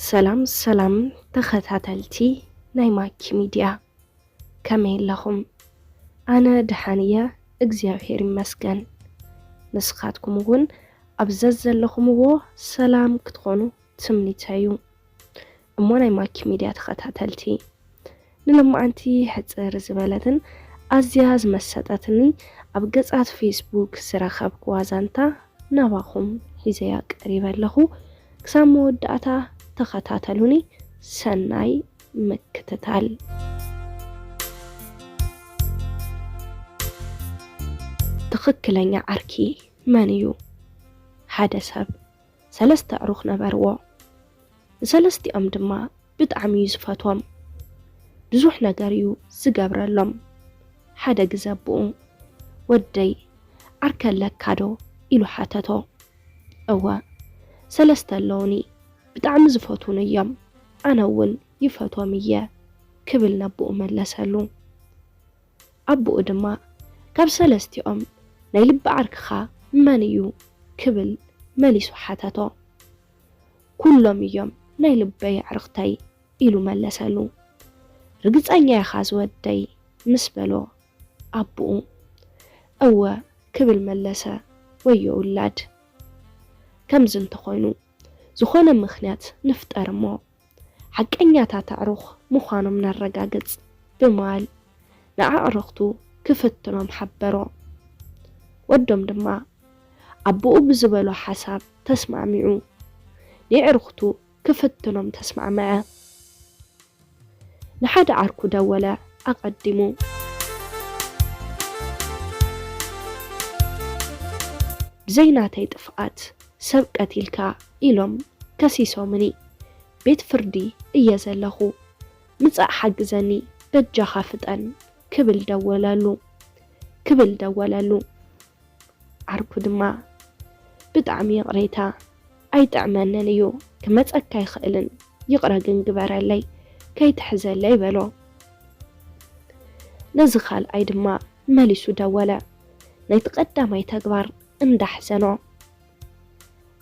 ሰላም ሰላም ተኸታተልቲ ናይ ማኪ ሚድያ፣ ከመይ ኣለኹም? ኣነ ደሓን እየ፣ እግዚኣብሔር ይመስገን። ንስኻትኩም እውን ኣብ ዘዘለኹምዎ ሰላም ክትኾኑ ትምኒተይ እዩ። እሞ ናይ ማኪ ሚድያ ተኸታተልቲ፣ ንሎማዓንቲ ሕጽር ዝበለትን ኣዝያ ዝመሰጠትኒ ኣብ ገጻት ፌስቡክ ዝረኸብክዋ ዛንታ ናባኹም ሒዘያ ቀሪበ ኣለኹ። ክሳብ መወዳእታ ተኸታተሉኒ። ሰናይ ምክትታል። ትኽክለኛ ዓርኪ መን እዩ? ሓደ ሰብ ሰለስተ ኣዕሩኽ ነበርዎ። ንሰለስቲኦም ድማ ብጣዕሚ እዩ ዝፈትዎም። ብዙሕ ነገር እዩ ዝገብረሎም። ሓደ ግዘ ኣቦኡ፣ "ወደይ፣ ዓርከ ኣለካ ዶ?" ኢሉ ሓተቶ። "እወ፣ ሰለስተ ኣለዉኒ፣ ብጣዕሚ ዝፈትዉኒ እዮም፣ ኣነ እውን ይፈትዎም እየ" ክብል ነቦኡ መለሰሉ። ኣቦኡ ድማ፣ "ካብ ሰለስቲኦም ናይ ልቢ ዓርክኻ መን እዩ?" ክብል መሊሱ ሓተቶ። "ኩሎም እዮም ናይ ልበይ ኣዕርኽተይ" ኢሉ መለሰሉ። "ርግጸኛ ኢኻ ዝወደይ?" ምስ በሎ ኣቦኡ፣ "እወ" ክብል መለሰ። ወዮ ውላድ። ከምዚ እንተኾይኑ፣ ዝኾነ ምኽንያት ንፍጠር እሞ፣ ሓቀኛታት ኣዕሩኽ ምዃኖም ነረጋግጽ ብምባል ንኣዕርኽቱ ክፍትኖም ሓበሮ። ወዶም ድማ ኣቦኡ ብዝበሎ ሓሳብ ተስማዕሚዑ፣ ንየዕርኽቱ ክፍትኖም ተስማዕመዐ። ንሓደ ዓርኩ ደወለ ኣቐዲሙ። "ብዘይ ናተይ ጥፍኣት ሰብ ቀቲልካ ኢሎም ከሲሶምኒ፣ ቤት ፍርዲ እየ ዘለኹ፣ ምጻእ ሓግዘኒ በጃኻ ፍጠን" ክብል ደወለሉ፣ ክብል ደወለሉ። ዓርኩ ድማ፣ "ብጣዕሚ ይቕሬታ፣ ኣይጥዕመንን እዩ፣ ክመጸካ ኣይኽእልን፣ ይቕረ ግን ግበረለይ፣ ከይትሕዘለይ" በሎ። ነዚ ካልኣይ ድማ መሊሱ ደወለ፣ ናይቲ ቀዳማይ ተግባር እንዳሕዘኖ።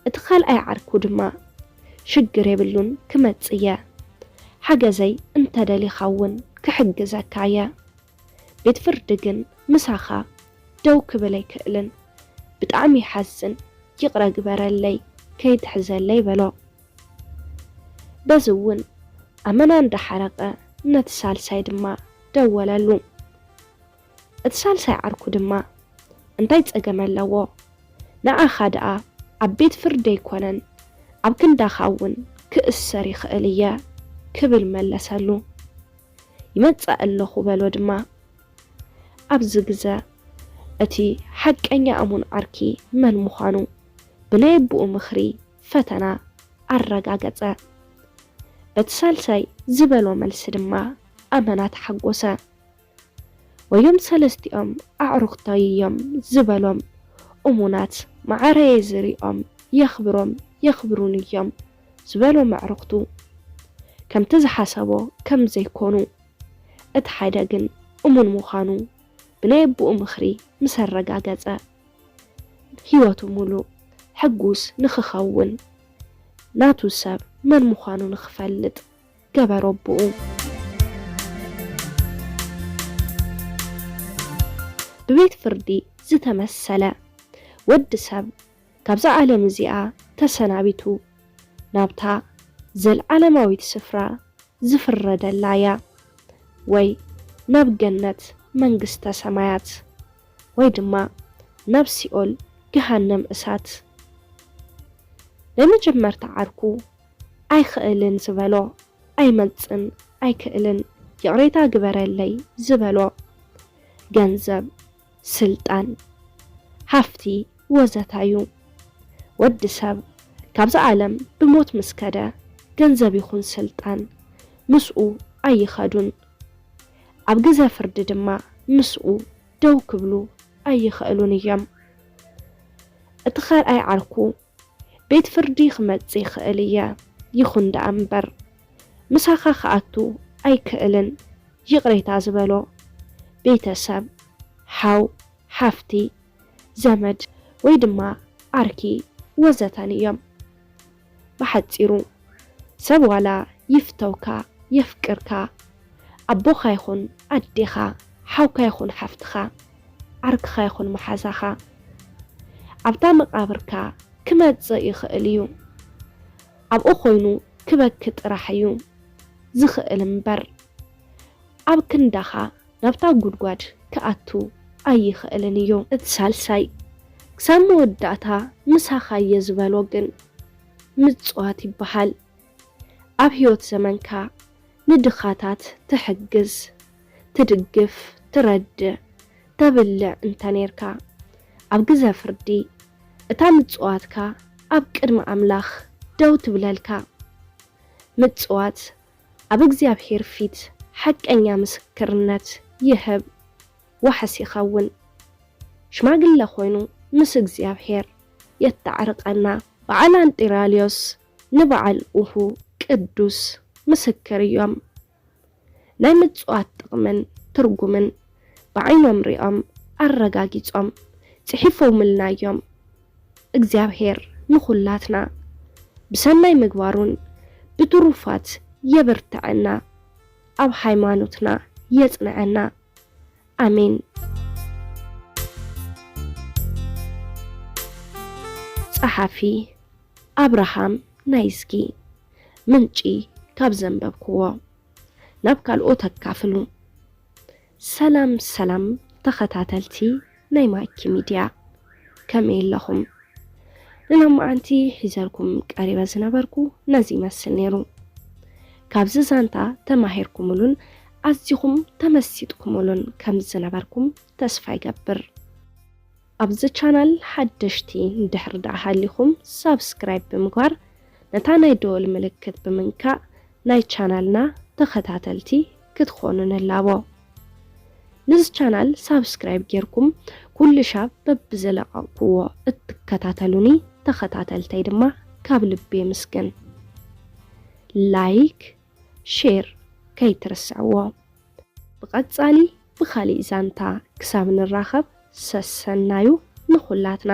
እቲ ካልኣይ ዓርኩ ድማ፣ "ሽግር የብሉን፣ ክመጽእ እየ፣ ሓገዘይ እንተደሊኻ እውን ክሕግዘካ እየ፣ ቤት ፍርዲ ግን ምሳኻ ደው ክብል ኣይክእልን፣ ብጣዕሚ ይሓዝን፣ ይቕረ ግበረለይ፣ ከይትሕዘለይ" በሎ። በዚ እውን ኣመና እንዳሓረቐ ነቲ ሳልሳይ ድማ ደወለሉ። እቲ ሳልሳይ ዓርኩ ድማ፣ "እንታይ ጸገም ኣለዎ? ንዓኻ ደኣ ኣብ ቤት ፍርዲ ኣይኮነን፣ ኣብ ክንዳኻ እውን ክእሰር ይኽእል እየ" ክብል መለሰሉ። "ይመጽእ ኣለኹ" በሎ ድማ። ኣብዚ ግዘ እቲ ሓቀኛ እሙን ዓርኪ መን ምዃኑ ብናይ ኣቦኡ ምኽሪ ፈተና ኣረጋገጸ። በቲ ሳልሳይ ዝበሎ መልሲ ድማ ኣመና ተሓጎሰ። ወዮም ሰለስቲኦም ኣዕሩኽተይ እዮም ዝበሎም እሙናት፣ ማዕረየ ዝሪኦም የኽብሮም የኽብሩን እዮም ዝበሎም ኣዕሩኽቱ፣ ከምቲ ዝሓሰቦ ከም ዘይኮኑ፣ እቲ ሓደ ግን እሙን ምዃኑ ብናይ ኣቦኡ ምኽሪ ምስ ኣረጋገጸ፣ ህይወቱ ሙሉእ ሕጉስ ንኽኸውን፣ ናቱ ሰብ መን ምዃኑ ንኽፈልጥ ገበሮ ኣቦኡ። ብቤት ፍርዲ ዝተመሰለ፣ ወዲ ሰብ ካብዛ ዓለም እዚኣ ተሰናቢቱ ናብታ ዘልዓለማዊት ስፍራ ዝፍረደላ እያ፣ ወይ ናብ ገነት መንግስተ ሰማያት፣ ወይ ድማ ናብ ሲኦል ገሃነም እሳት። ናይ መጀመርታ ዓርኩ ኣይኽእልን ዝበሎ፣ ኣይመጽን፣ ኣይክእልን፣ ይቕሬታ ግበረለይ ዝበሎ፣ ገንዘብ፣ ስልጣን፣ ሃፍቲ ወዘተ እዩ። ወዲ ሰብ ካብዛ ዓለም ብሞት ምስ ከደ፣ ገንዘብ ይኹን ስልጣን ምስኡ ኣይኸዱን። ኣብ ግዘ ፍርዲ ድማ ምስኡ ደው ክብሉ ኣይኽእሉን እዮም። እቲ ካልኣይ ዓርኩ፣ "ቤት ፍርዲ ክመጽእ ይኽእል እየ፣ ይኹን ደኣ እምበር፣ ምሳኻ ክኣቱ ኣይክእልን" ይቕሬታ ዝበሎ፣ ቤተሰብ፣ ሓው፣ ሓፍቲ፣ ዘመድ ወይ ድማ ዓርኪ ወዘተን እዮም። ብሓጺሩ፣ ሰብ ዋላ ይፍተውካ፣ የፍቅርካ፣ ኣቦኻ ይኹን ኣዴኻ፣ ሓውካ ይኹን ሓፍትኻ፣ ዓርክኻ ይኹን መሓዛኻ፣ ኣብታ መቓብርካ ክመጽእ ይኽእል እዩ። ኣብኡ ኮይኑ ክበኪ ጥራሕ እዩ ዝኽእል እምበር፣ ኣብ ክንዳኻ ናብታ ጉድጓድ ክኣቱ ኣይኽእልን እዩ። እቲ ሳልሳይ፣ ክሳብ መወዳእታ ምሳኻ እየ ዝበሎ ግን ምጽዋት ይበሃል። ኣብ ህይወት ዘመንካ ንድኻታት ትሕግዝ፣ ትድግፍ፣ ትረድእ፣ ተብልዕ እንተ ኔርካ፣ ኣብ ግዘ ፍርዲ እታ ምጽዋትካ ኣብ ቅድሚ ኣምላኽ ደው ትብለልካ። ምጽዋት ኣብ እግዚኣብሔር ፊት ሓቀኛ ምስክርነት ይህብ፣ ዋሕስ ይኸውን። ሽማግለ ኮይኑ ምስ እግዚኣብሔር የተዓርቐና። በዓል ኣንጢራልዮስ ንበዓል ኡሁ ቅዱስ ምስክር እዮም። ናይ ምጽዋት ጥቕምን ትርጉምን ብዓይኖም ሪኦም ኣረጋጊጾም ጽሒፎምልና እዮም። እግዚኣብሔር ንኹላትና ብሰናይ ምግባሩን ብትሩፋት የበርትዐና፣ ኣብ ሃይማኖትና የጽንዐና። ኣሜን። ጸሓፊ ኣብርሃም ናይዝጊ። ምንጪ ካብ ዘንበብክዎ ናብ ካልኦት ኣካፍሉ። ሰላም ሰላም ተኸታተልቲ ናይ ማኪ ሚድያ፣ ከመይ ኣለኹም? ንሎማዓንቲ ሒዘልኩም ቀሪበ ዝነበርኩ ነዚ ይመስል ነይሩ። ካብዚ ዛንታ ተማሂርኩምሉን ኣዚኹም ተመሲጥኩምሉን ከም ዝነበርኩም ተስፋ ይገብር። ኣብዚ ቻናል ሓደሽቲ እንድሕር ደኣ ሃሊኹም ሳብስክራይብ ብምግባር ነታ ናይ ደወል ምልክት ብምንካእ ናይ ቻናልና ተኸታተልቲ ክትኾኑ ንላቦ። ነዚ ቻናል ሳብስክራይብ ጌርኩም ኩሉ ሻብ በብዝለቐቕክዎ እትከታተሉኒ ተኸታተልተይ ድማ ካብ ልቢ የመስግን። ላይክ፣ ሼር ከይትርስዕዎ። ብቐጻሊ ብኻሊእ ዛንታ ክሳብ ንራኸብ ሰሰናዩ ንኹላትና።